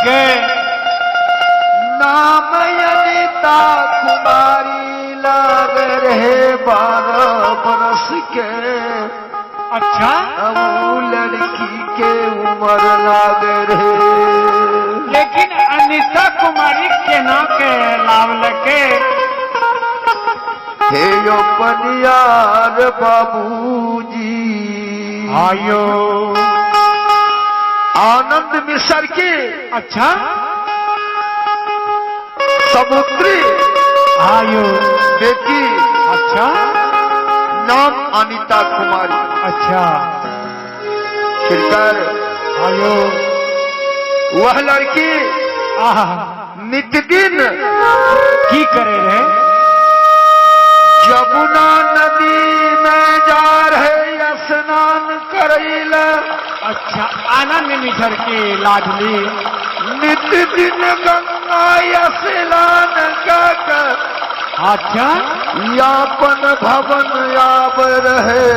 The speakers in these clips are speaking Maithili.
के। नाम अनिता कुमारी लाग रहे 12 बरस के। अच्छा। अब लड़की के उम्र लाग रहे। लेकिन अनिता कुमारी केना के लाभ लके? हे यो पनियार बाबूजी, आयो। आनंद मिश्र के अच्छा। समुद्री आयो। बेटी, अच्छा। नाम अनिता कुमारी। अच्छा। श्रीकर आयो। वह लड़की आहा। नित दिन की करे रहे? यमुना नदी में जा रहे स्नान करैल। अच्छा, आनंद मिश्र की लाडली। नित दिन गंगा स्नान कर अच्छा। यापन भवन आब रहे।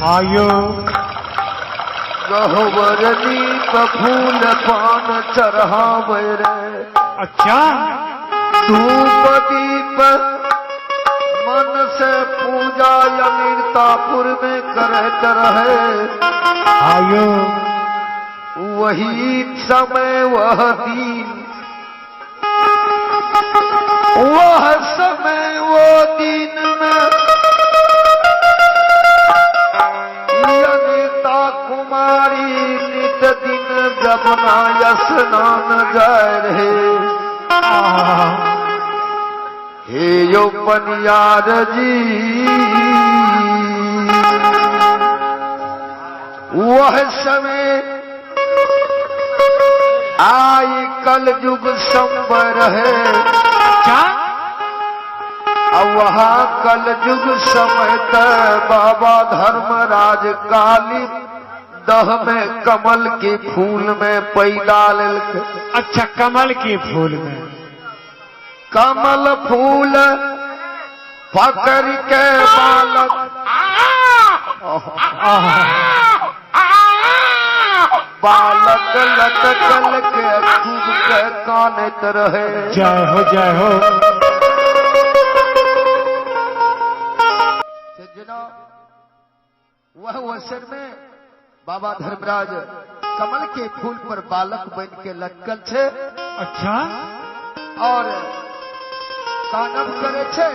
आयो। गहवर दीप फूल पान चढ़ावे रे। अच्छा। धूप दीप मन से पूजा अनितापुर में करत रहे। आयो। वही समय वह दिन, वह समय वो दिन में अनिता कुमारी नित दिन जमुना स्नान जाय रहे। आहा। हे यो पनियार जी, वह समय आई कल युग संबर है। अच्छा। अब वहाँ कल युग समय बाबा धर्मराज काली दह में कमल के फूल में पैदा लेलकै। अच्छा, कमल के फूल में। कमल फूल पकड़ के बालक आहा। बालक लटकल के खूब के कानत रहे। जय हो, जय हो। सज्जनों, वह अवसर में बाबा धर्मराज कमल के फूल पर बालक बन के लटकल छे। अच्छा। और कानब करे छे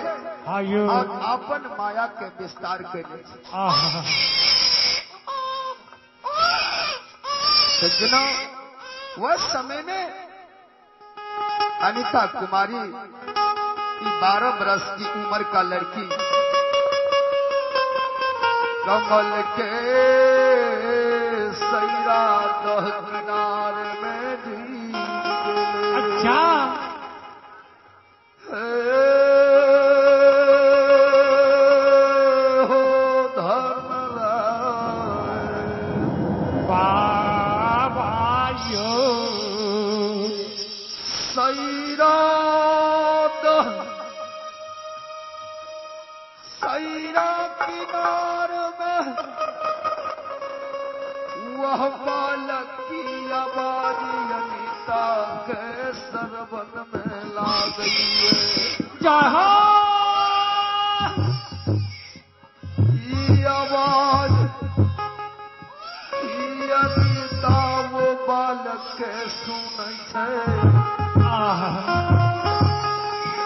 आयो। और अपन माया के विस्तार करे छे। आहा। सज्जनों, वह समय में अनिता कुमारी 12 बरस की उम्र का लड़की कमल के सैरा दह किनार में जी। अच्छा। हो धर्मराज बाबा यो। सैरा दह सैरा किनार में वह बालक की आवाज अनिता के सरवन में ला गई है। जय हो। ई आवाज ई अनिता वो बालक के सुनै छै। आहा।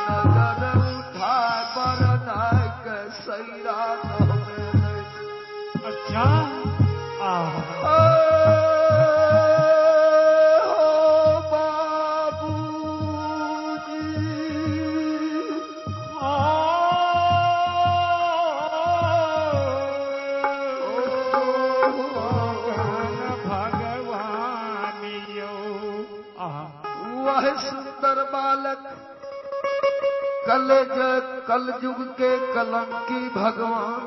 नजर उठा बरनाय के सैरा में। अच्छा, आहा। हो बाबूजी, भगवान यो, आहा। वह सुंदर बालक कल कल युग के कलंकी भगवान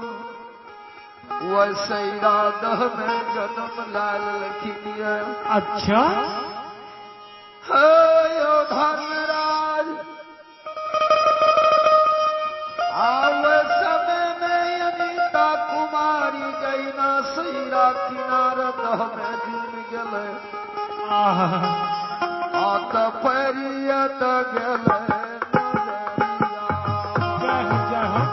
वह सैरा दह में जन्म लाल लखिनिया। अच्छा। हे यो धर्मराज, आवे समय में अनिता कुमारी जैना सैरा किनार दह में जुम गेले। आहा। हाथ परियत गेलै नजरिया। जय हो, जय हो।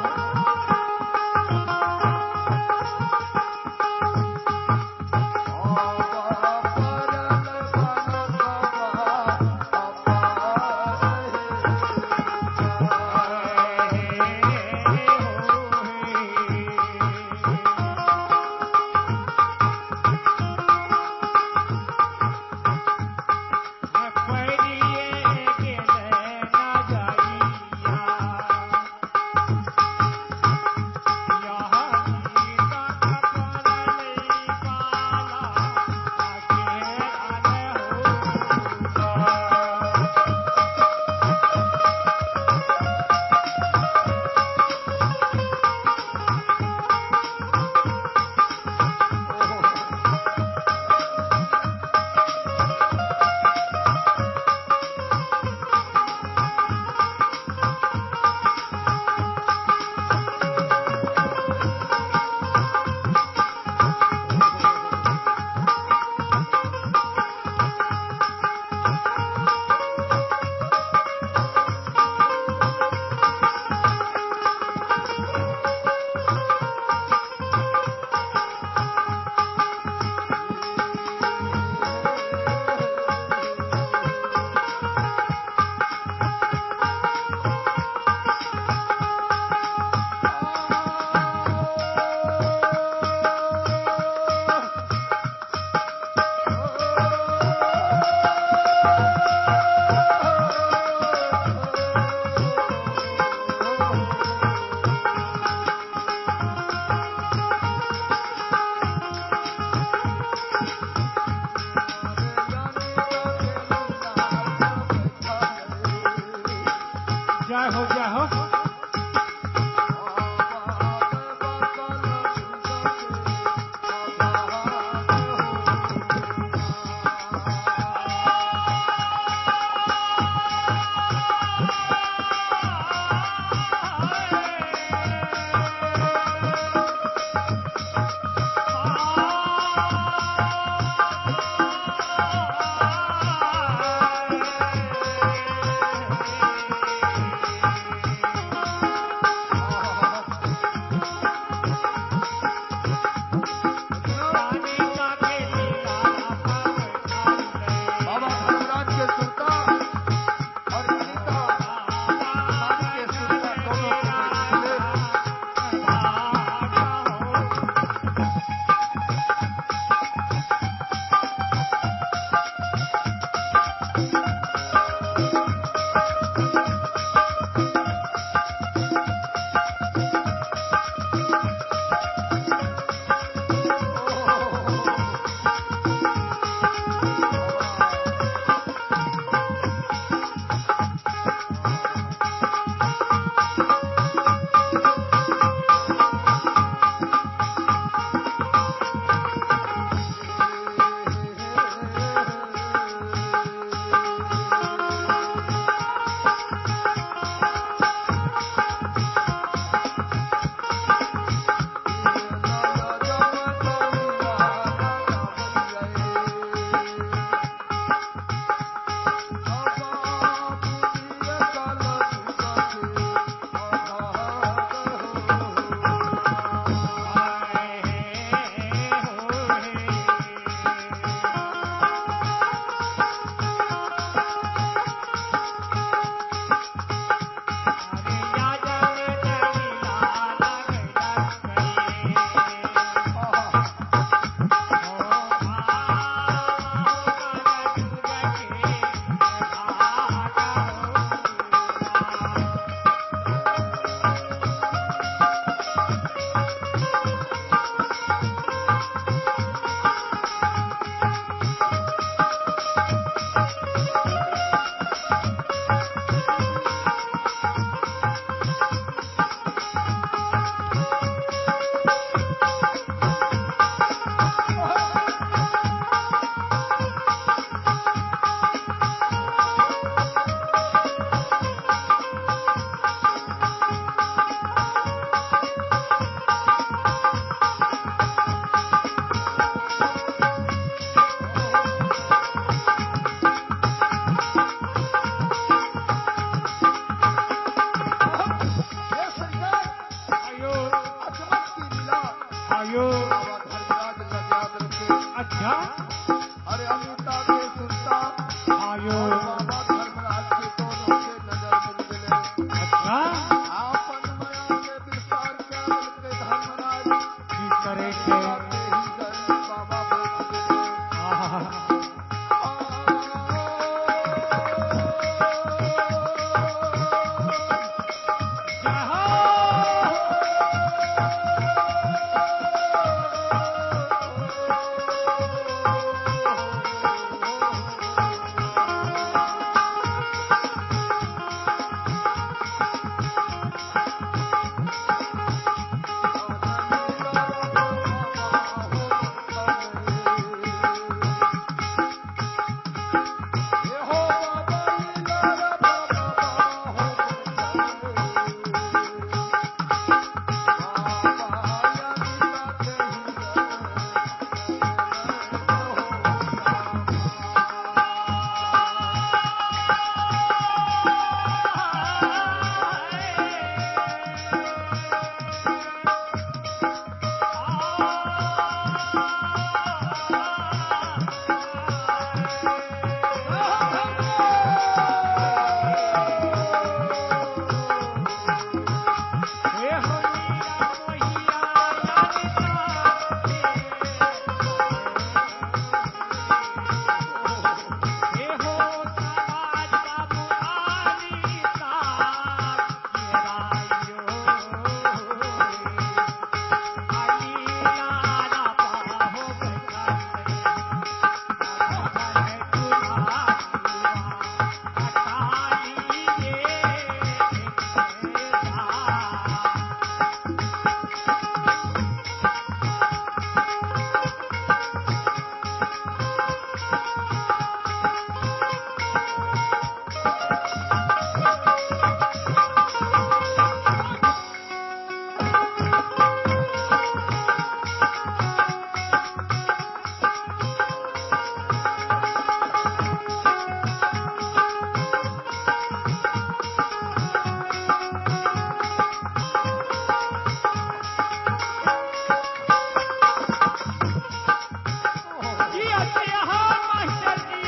आयो। बाबा धर्मराज लजा देलकै। अच्छा। अरे अमिता के सुनता आयो। और बाबा धर्मराज के दोनों के नजर मिल गेलै। अच्छा। आपन माया के विस्तार कए देलकै धर्मराज। की करे के? अमिता के ही घर बाबा बैठ गेलै। आहा। जय हो। हे हो मीरा मोहिया हे हो समाज बाबू आनिता जी अच्छा हाँ मास्टर जी।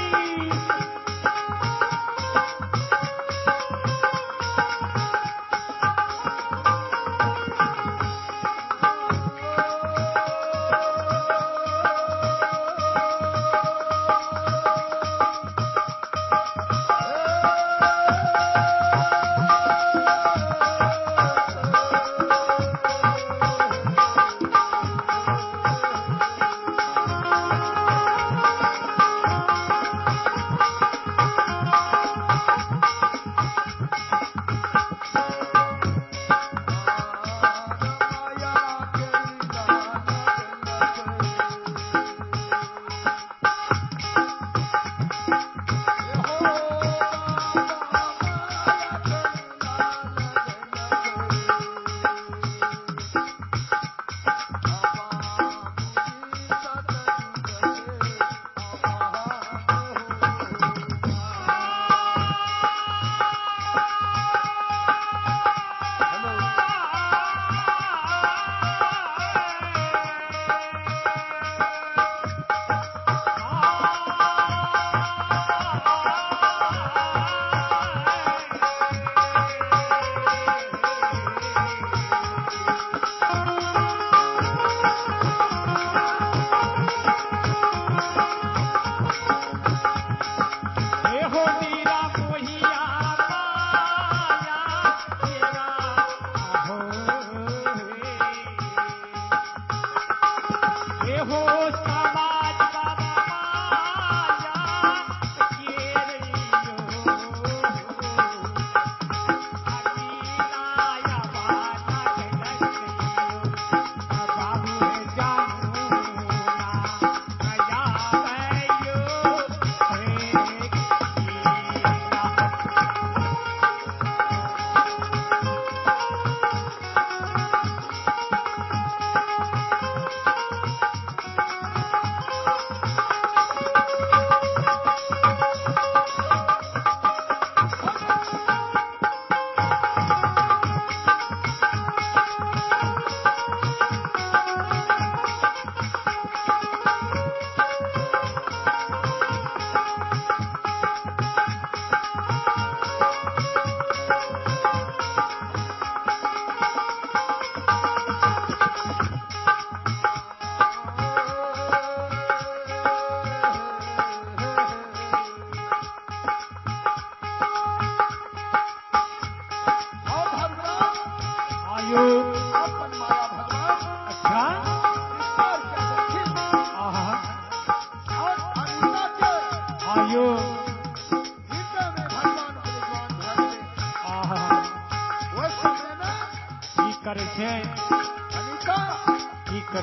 हे हो मीरा मोहिया माया तेरा हो हे हो समाज बाबा माया केरइयो अकीलाया बाना जगतियो बाबू है जानू ना आया रे।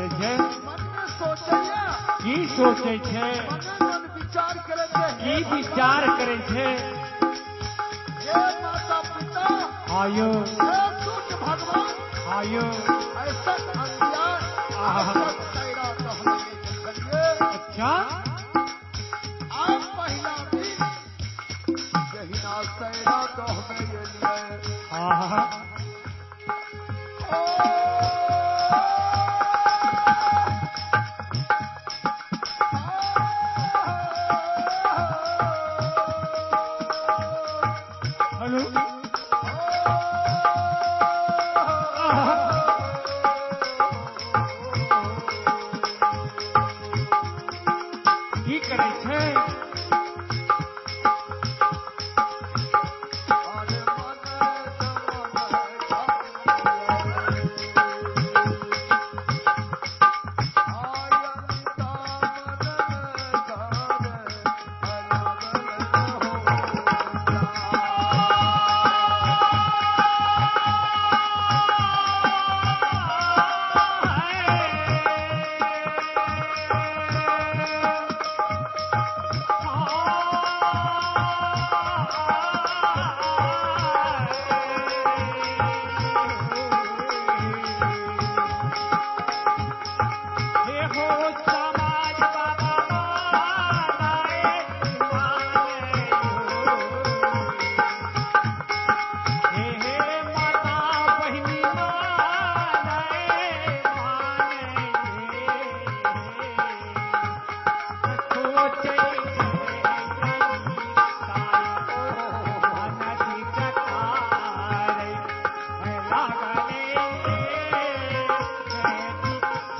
करै छै? मन में सोचैया। की सोचै छै? मने मन विचार करै छै। की विचार करै छै? हे माता पिता, आयो, हे सूर्य भगवान, आयो, ऐसा अंधियार आहा। सैरा तो हम नहीं देखलिए। अच्छा। आज पहिला दिन जहिना सैरा तो हमें एलिए। आहा। हेलो। आहा। की करै छै? हे हो समाज बाबा मानाए माने हे हे माता बहिनी मानाए माने सोचै छै नदी चकारै लागले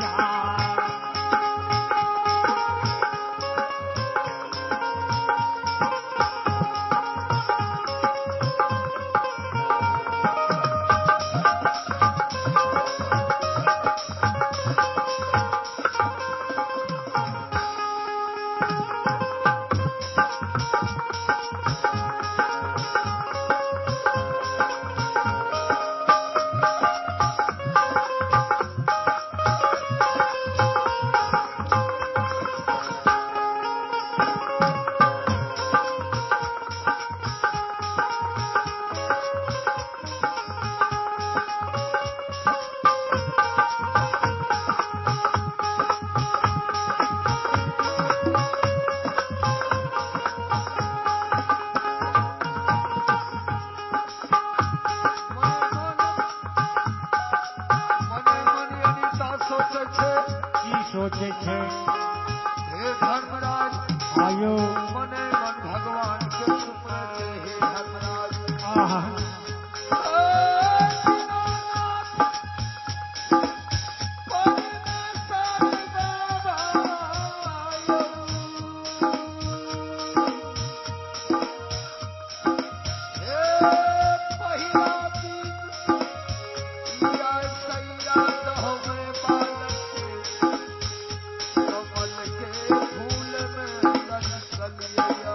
जा। मने मन अनिता सोचै छै। की सोचै छै? हे धर्मराज, आयो, मने मन भगवान के सुमरै छै। हे धर्मराज, आहा। कमल के फूल में लटकलिया।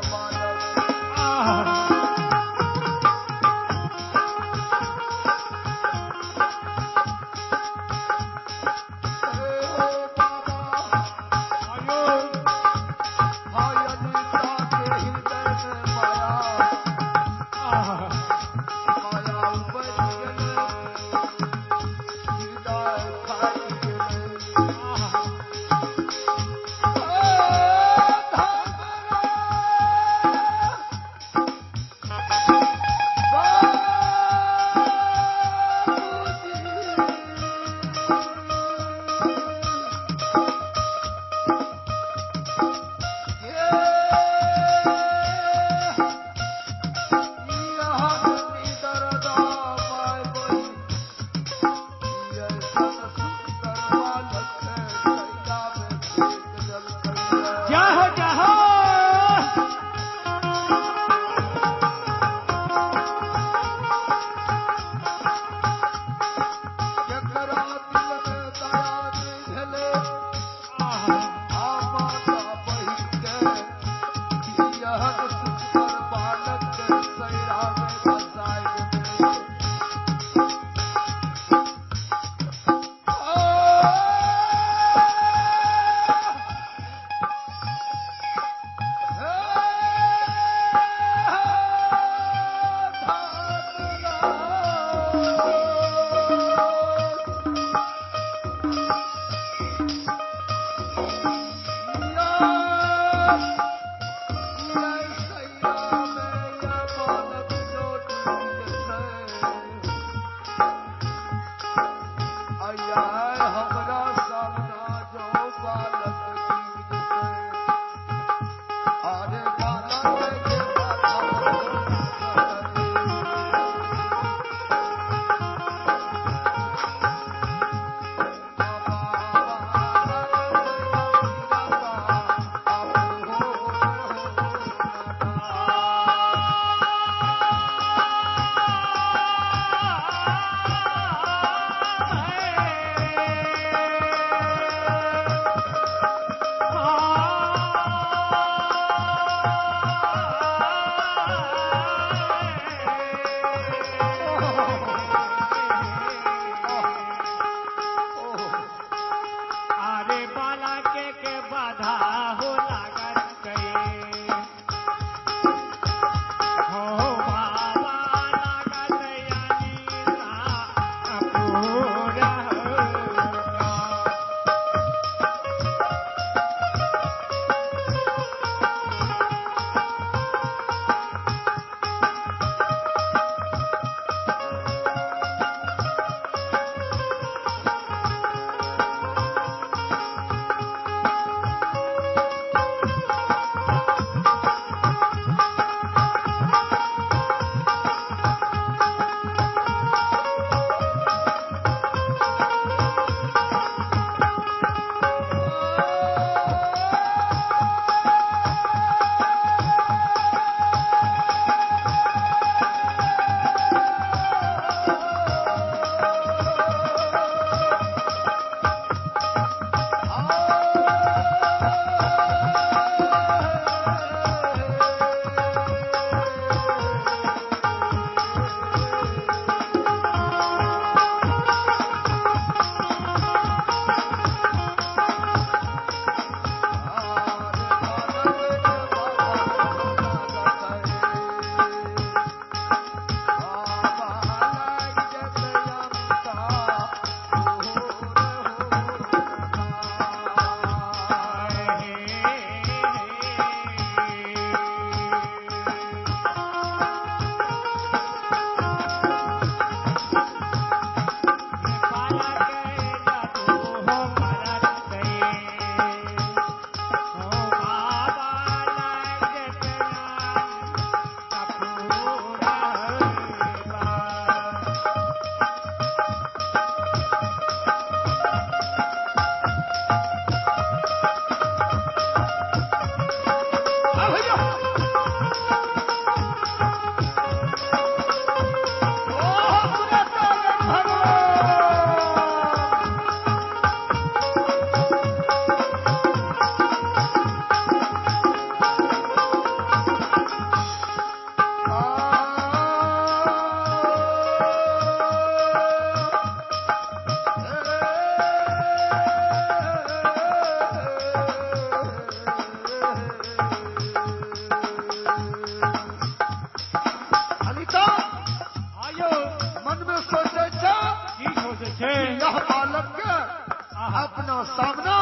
अपना सामना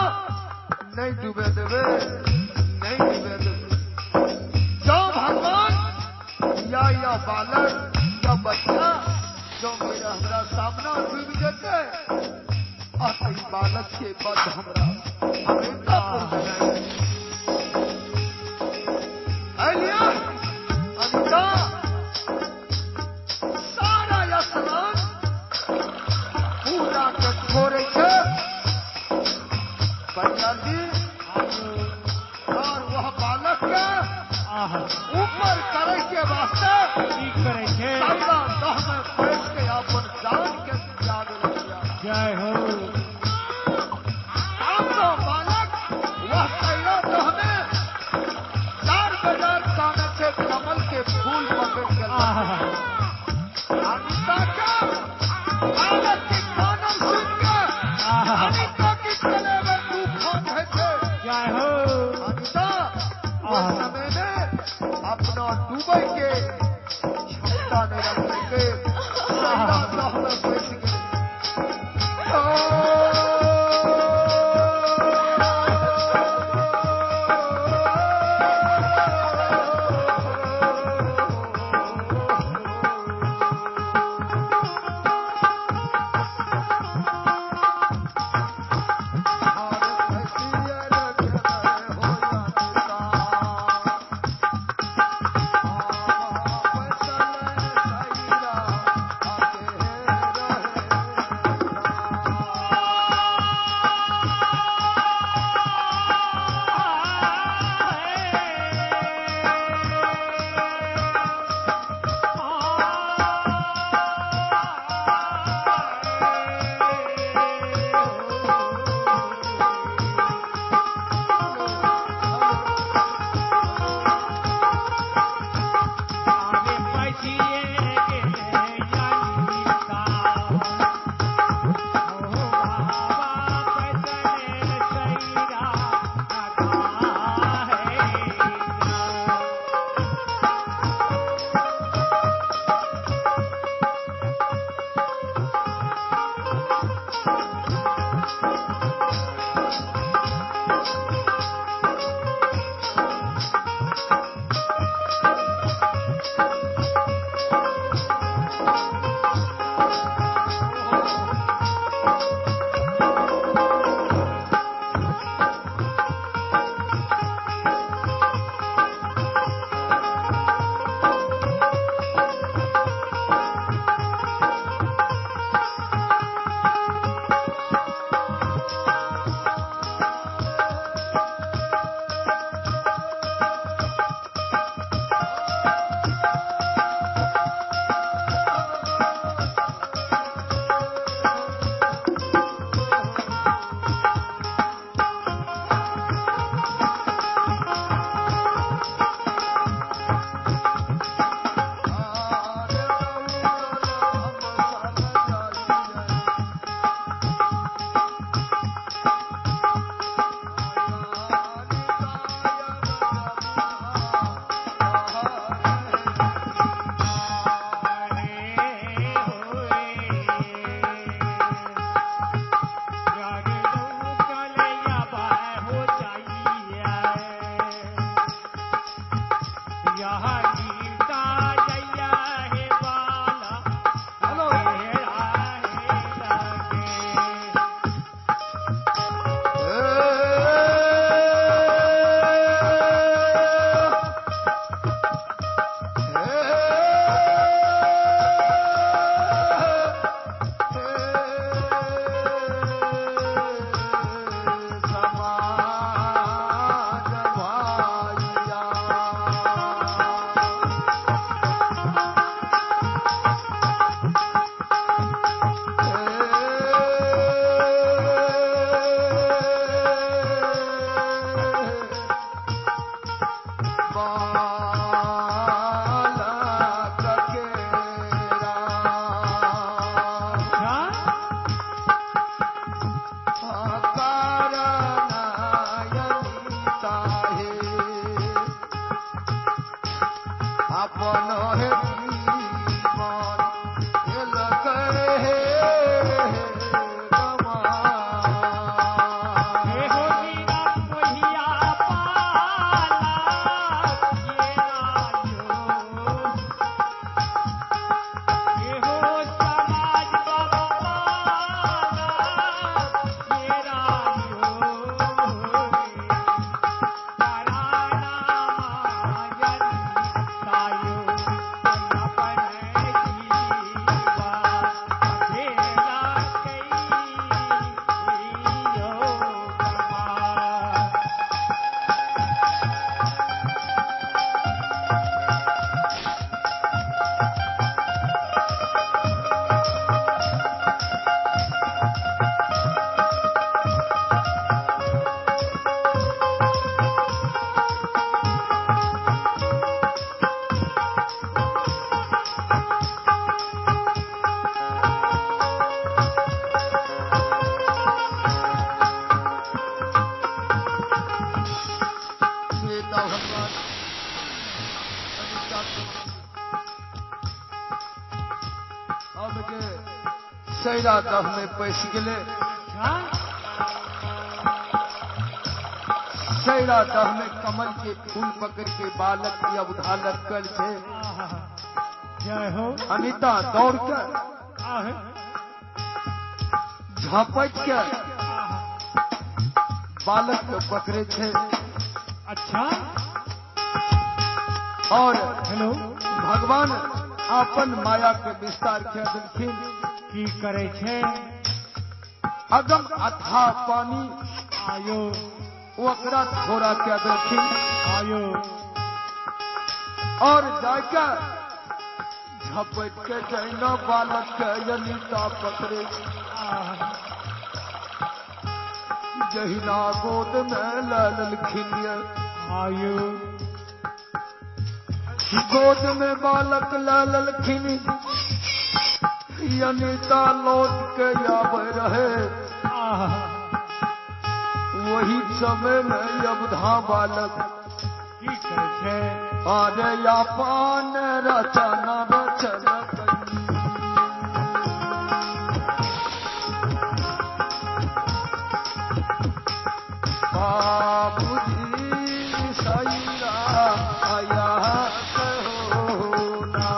नहीं डूबे देवे, नहीं डूबे देवे। जो भगवान या बालक या बच्चा जो मेरा हमरा सामना डूब जेते और बालक के बाद हमरा सारा स्नान पूरा के छोड़े के और वह बालक के ऊपर करे के वास्ते सारा दह में बैठ के अपन जान के त्याग लिया। जय हो। तो बालक वह पहला दह में चार बाजार काने से कमल के फूल पकड़ के अनिता के बालक के कानन सुन के अनिता की चले में तूफान है। जय हो। अनिता उस समय में अपना डूबे के क्षमता नहीं रख सके। सैरा दह में पैस गेलै। सैरा दह में कमल के फूल पकड़ के बालक या बुधा लटकल छे। जय हो। अनिता दौड़ के झपट के बालक के पकड़े छे। अच्छा। और हेलो भगवान अपन माया के विस्तार के देलखिन। की करे छे? अगम अथा पानी आयो ओकरा थोड़ा के देलखिन। आयो। और जाके झपट के जैना बालक के अनिता पकड़े जहिना गोद में ललखिन। आयो। गोद में बालक ललखिन अनिता लौट के आवे रहे। वही समय में अवधा बालक की करे छे? अरे अपन रचना रचना बाबूजी सैरा आया कहो ना।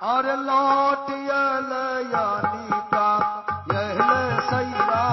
और लौट अनिता यह सैरा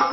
Oh,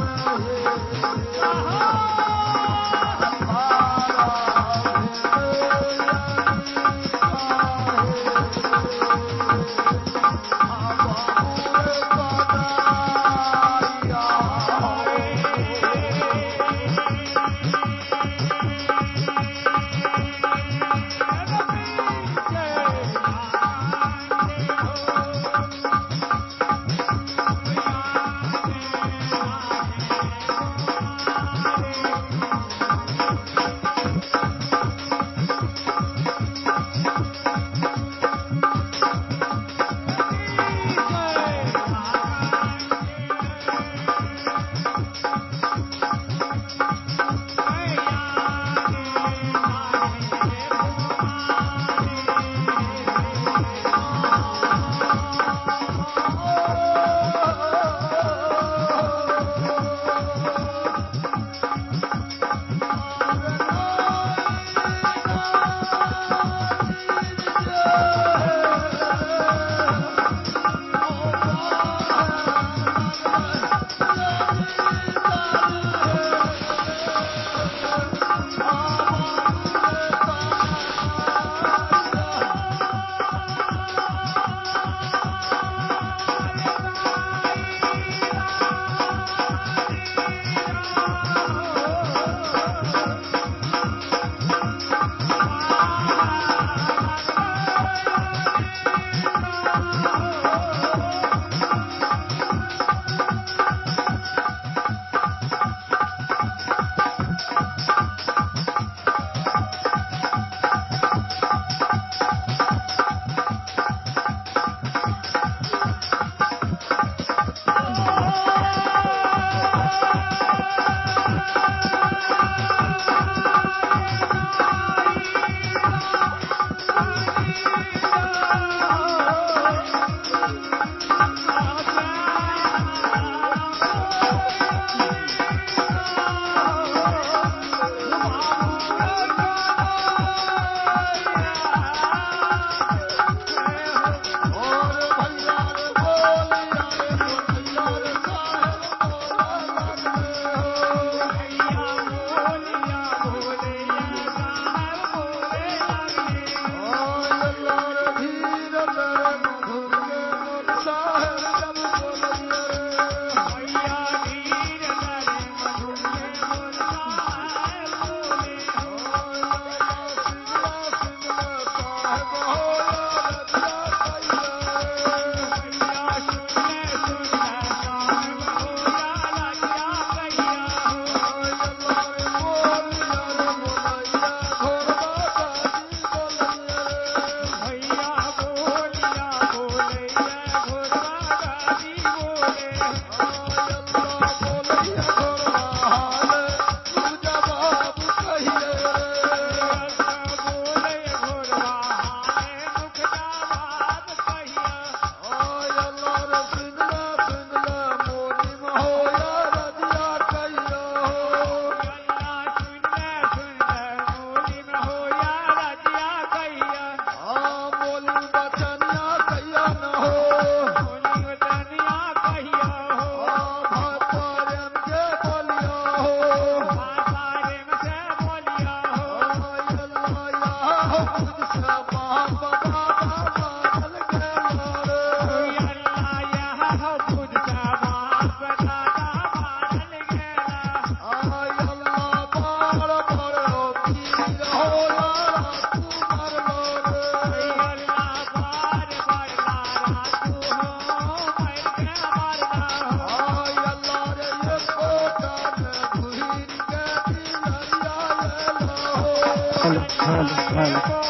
हेलो।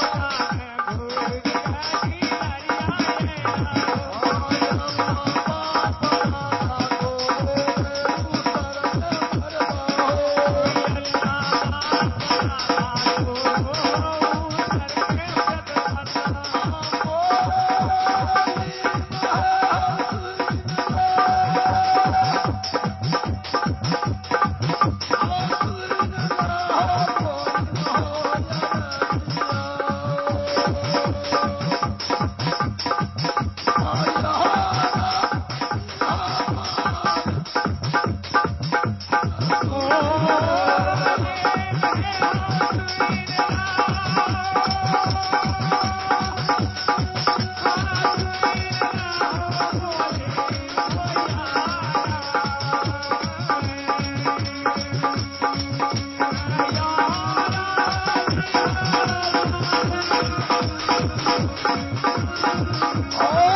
Oh!